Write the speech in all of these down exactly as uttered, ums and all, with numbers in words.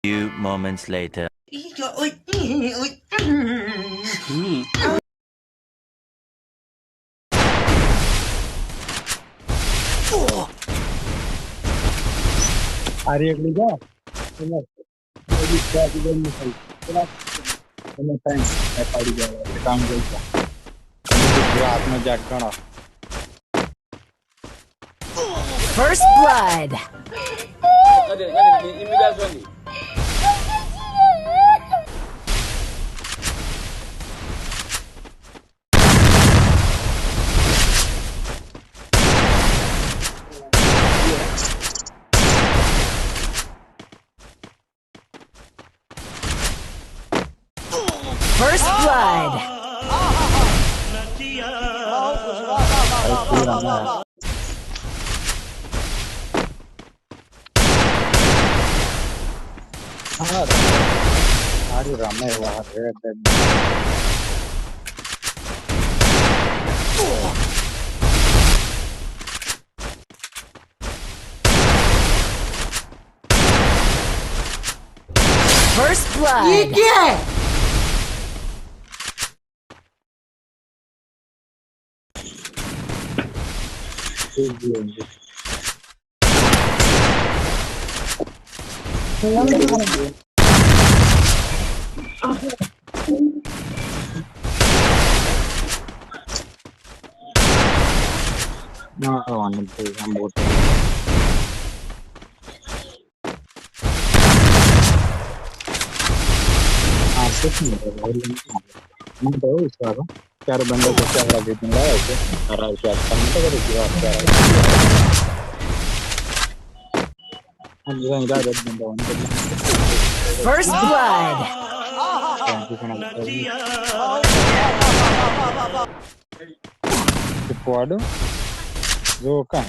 Few moments later. Are you agree? First blood. First blood. First blood. First blood. Kuat tu. Zokan.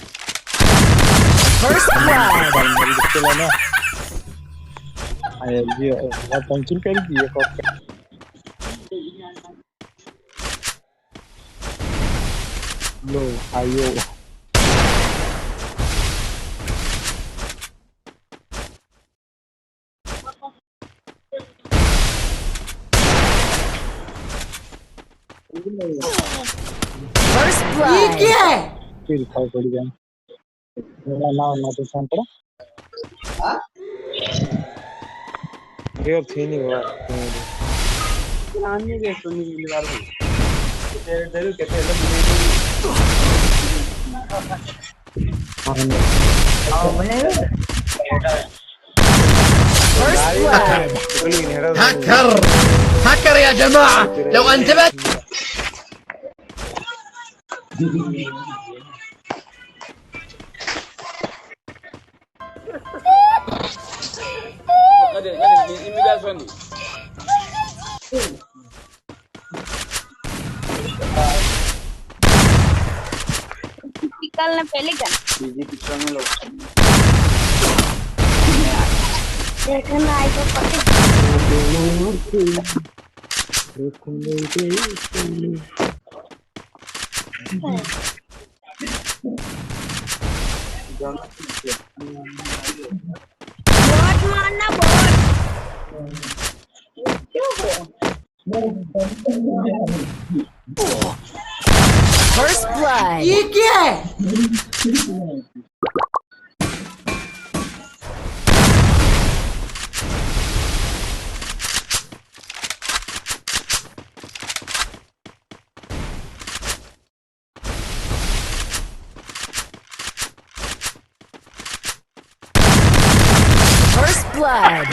First blood. Ayo dia, datang cingkal dia kau. Lo, ayo. First blood. Kill kha padi gan. Na na na to san pora. Yo thini wa. Ani de suni mili war. Daru kete. First blood. هكر، هكر يا جماعة، لو انتبهت. निकलने पहले क्या? देखना आई तो पता। Bot मारना, bot। First blood। ये क्या है? First blood.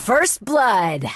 First blood.